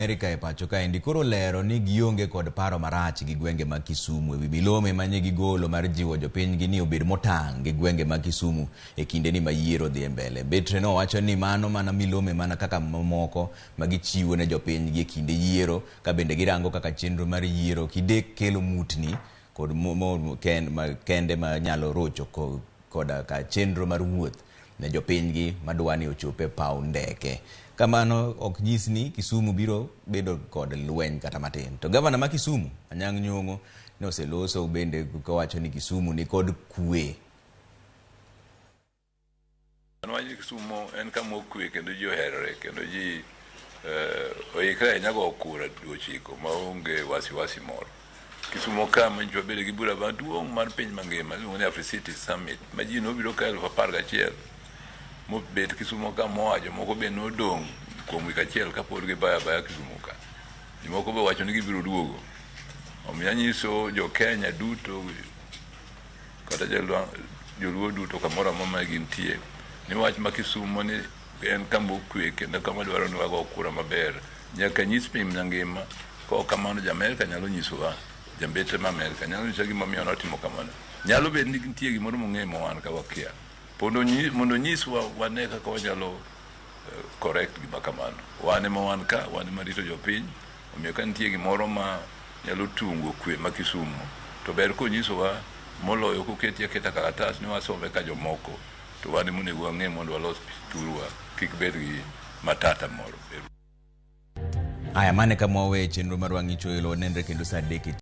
Amerika e pacho kaendi koro lero ni gionge kod paro marach gi gwenge mag Kisumu ewi milome manye gigolo mar jiwo jopinygi ni obed motang' gi gwenge mag Kisumu e kindeni ma yiero dhi e mbele. Betre nowacho ni mano mana milome mana kaka mamoko ma gichiwo ne jopinygi e kinde yiero ka bende girango kaka chenro mar yiero kidek kelo mutni kod kende ma nyalo rocho koda ka chenro mar wuoth ne jopinygi madwa ni ochop e paw ndeke. Kamano ok nyis ni Kisumu biro bedo kod lweny kata matin. To gavana ma Kisumu, Anyang' Nyong'o, ne oseloso bende kowacho ni Kisumu ni kod kwe. An wach ni Kisumu en kama okwe kendo ji oherore kendo ji oikre ahinya go kura dwe 9 maonge wasiwasi moro. Kisumu ka manyicho wabedo gi bura maduong' mar piny mangima iluongo ni Africity Summit ma ji nobiro ka 11,000 mobet Kisumu ka moa jomoko be nodong' kuom wik achiel kapod gibayo abaya Kisumu ka. Jomoko be owacho ni gibiro duogo. Omiyo anyiso jo Kenya duto kata joluo duto kamoro amora ma gintie ni wach ma Kisumu ni en kama okwe kendo kama dwaro ni wago kura maber nyaka nyis piny mangima. Ka ok kamano jo Amerka nyalo nyisowa, jambetre ma Amerka nyalo nyisowa gimomiyo notimo kamano. Nyalo bet ni nitie gimoro mong'eyo ma wan ka wakia. Mondo onyiswa wane kaka wanyalo correct gima kamano. Wan ema wan ka, wan ema rito jopiny, omiyo ka nitie gimoro ma nyalo tungo kwe ma Kisumu, to ber konyisowa moloyo koketi aketa kalatas ni wasome ka jomoko, to wan ema onego wang'e mondo walos thurwa kik bed gi matata moro. Aya, mane kama wawe chenro mar wang'icho elo nenre kendo saa 3.